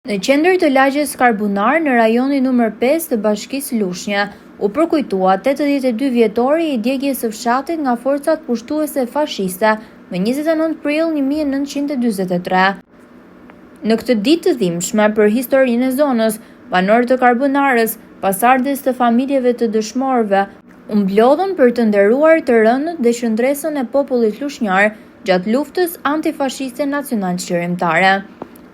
Në qendër të lagjes Karbunarë në rajonin numër 5 të Bashkisë Lushnje, u përkujtua 82 vjetori i djegies së fshatit nga forcat pushtuese fashiste më 29 prill 1943. Në këtë ditë të dhimbshme për historinë e zonës, banorë të Karbunarës, pasardhës të familjeve të dëshmorëve, u mblodhën për të nderuar të rënët dhe qëndresën e popullit lushnjar gjatë luftës antifashiste nacionalçlirimtare.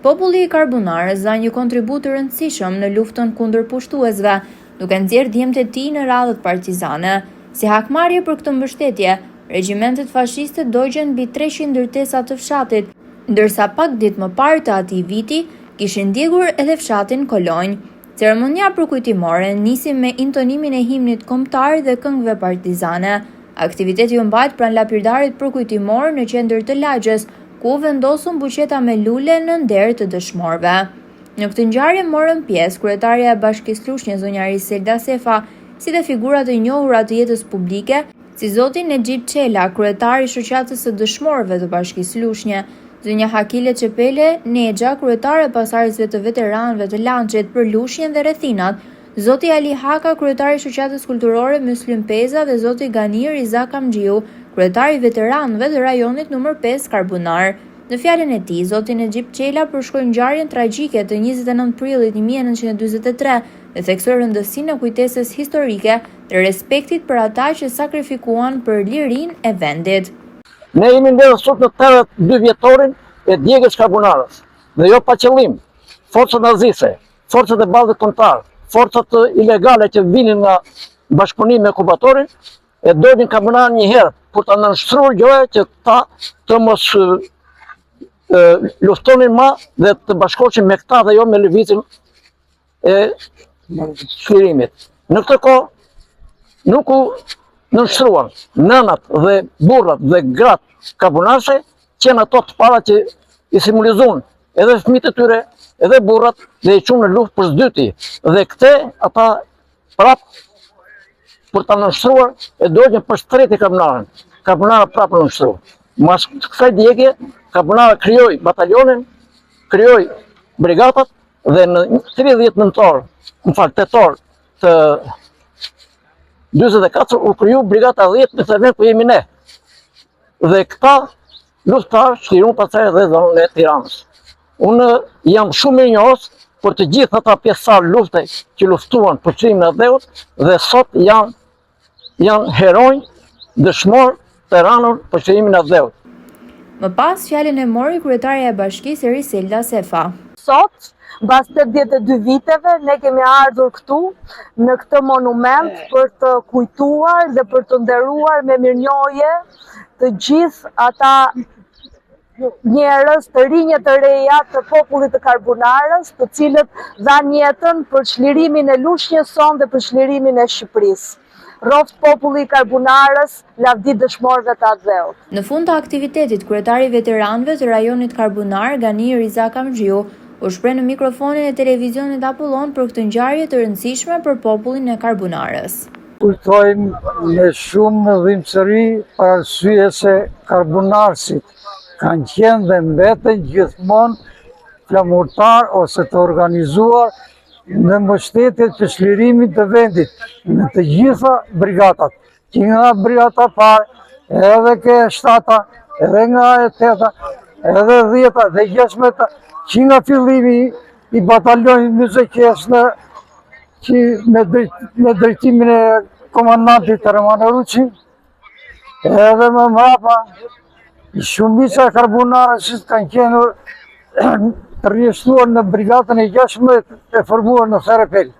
Populli i Karbunarës dha një kontribut të rëndësishëm në luftën kundër pushtuesve, duke nxjerrë djemtë e tij në radhët partizane. Si hakmarrje për këtë mbështetje, regjimentet fashiste dogjën mbi 300 ndërtesa të fshatit, ndërsa pak ditë më parë të atij viti kishin djegur edhe fshatin Kolonjë. Ceremonia përkujtimore nisi me intonimin e himnit kombëtar dhe këngëve partizane. Aktiviteti u mbajt pranë lapidarit përkujtimor në qendër të lagjes, ku u vendosën buqeta me lule në nder të dëshmorëve. Në këtë ngjarje morën pjesë kryetarja e Bashkisë Lushnje zonja Riselda Sefa, si dhe figura të njohura të jetës publike, si zoti Nexhip Çela, kryetar i Shoqatës së Dëshmorëve të Bashkisë Lushnje, zonja Hakile Çepele Nexha, kryetare e pasardhësve të veteranëve të LANÇ-it për Lushnjen dhe rrethinat, zoti Ali Haka, kryetar i Shoqatës Kulturore Myslym Peza dhe zoti Gani Riza Kamxhiu, kryetar i veteranëve të rajonit numër 5 Karbunarë. Në fjalën e tij, zoti Nexhip Çela përshkroi ngjarjen tragjike të 29 prillit 1943 dhe theksoi rëndësinë e kujtesës historike dhe respektit për ata që sakrifikuan për lirinë e vendit. Ne jemi mbledhur sot në 82 vjetorin e djegies Karbunarës dhe jo pa qëllim. Forcat naziste, forcat e Balltit Kombëtar, forcat ilegale që vinin nga bashkëpunim me okupatorin, e dogjën Karbunarën një herë për ta nënshtruar gjoja që këta të mos luftonin ma dhe të bashkoheshin me këta dhe jo me lëvizjen e çlirimit. Në këtë kohë nuk u nënshtruan nënat dhe burrat dhe gratë karbunarse, qenë ato të para që i simbolizun edhe fëmijët e tyre, edhe burrat dhe i çunë në luftë për së dyti. Dhe këte ata prap për ta nënshtruar e dogjën për së treti Karbunarën. Karbunara prap u nënshtru. Mas kësaj djegje, Karbunara krijoi batalionin, krijoi brigatat dhe në 30 nëntor, më fal, tetor të 44 u kriju brigata 10 në këtë vend ku jemi ne. Dhe këta luftëtarë çliruan pastaj edhe zonën e Tiranës. Unë jam shumë mirënjohës për të gjithë ata pjesëtarë lufte që luftuan për çlirimin e atdheut dhe sot janë janë heronj, dëshmorë të rënë për çlirimin e atdheut. Më pas fjalën e mori kryetarja e bashkisë Riselda Sefa. Sot, mbas 82 viteve, ne kemi ardhur këtu në këtë monument për të kujtuar dhe për të nderuar me mirënjohje të gjithë ata njerëz, të rinj e të reja të popullit të Karbunarës, të cilët dhanë jetën për çlirimin e Lushnjës sonë dhe për çlirimin e Shqipërisë. Rroftë populli i Karbunarës, lavdi dëshmorëve të atdheut. Në fund të aktivitetit, kryetari i veteranëve të rajonit Karbunarë, Gani Riza Kamxhiu, u shpreh në mikrofonin e televizionit Apollon për këtë ngjarje të rëndësishme për popullin e Karbunarës. Kujtojmë me shumë dhimbsëri për arsye se karbunarsit kanë qenë dhe mbeten gjithmonë flamurtar ose të organizuar në mbështetje të çlirimit të vendit në të gjitha brigatat, që nga brigata parë, edhe ke shtata, edhe nga e teta, edhe dhjeta dhe gjashtëmdhjeta, që nga fillimi i batalionit Myzeqesë në që me drejtimin e komandantit Rrahman Oruçi, Edhe më mrapa, shumica e karbunarasit kanë qenë të rrjeshtuar në brigatën e 16 e formuar në Therepel.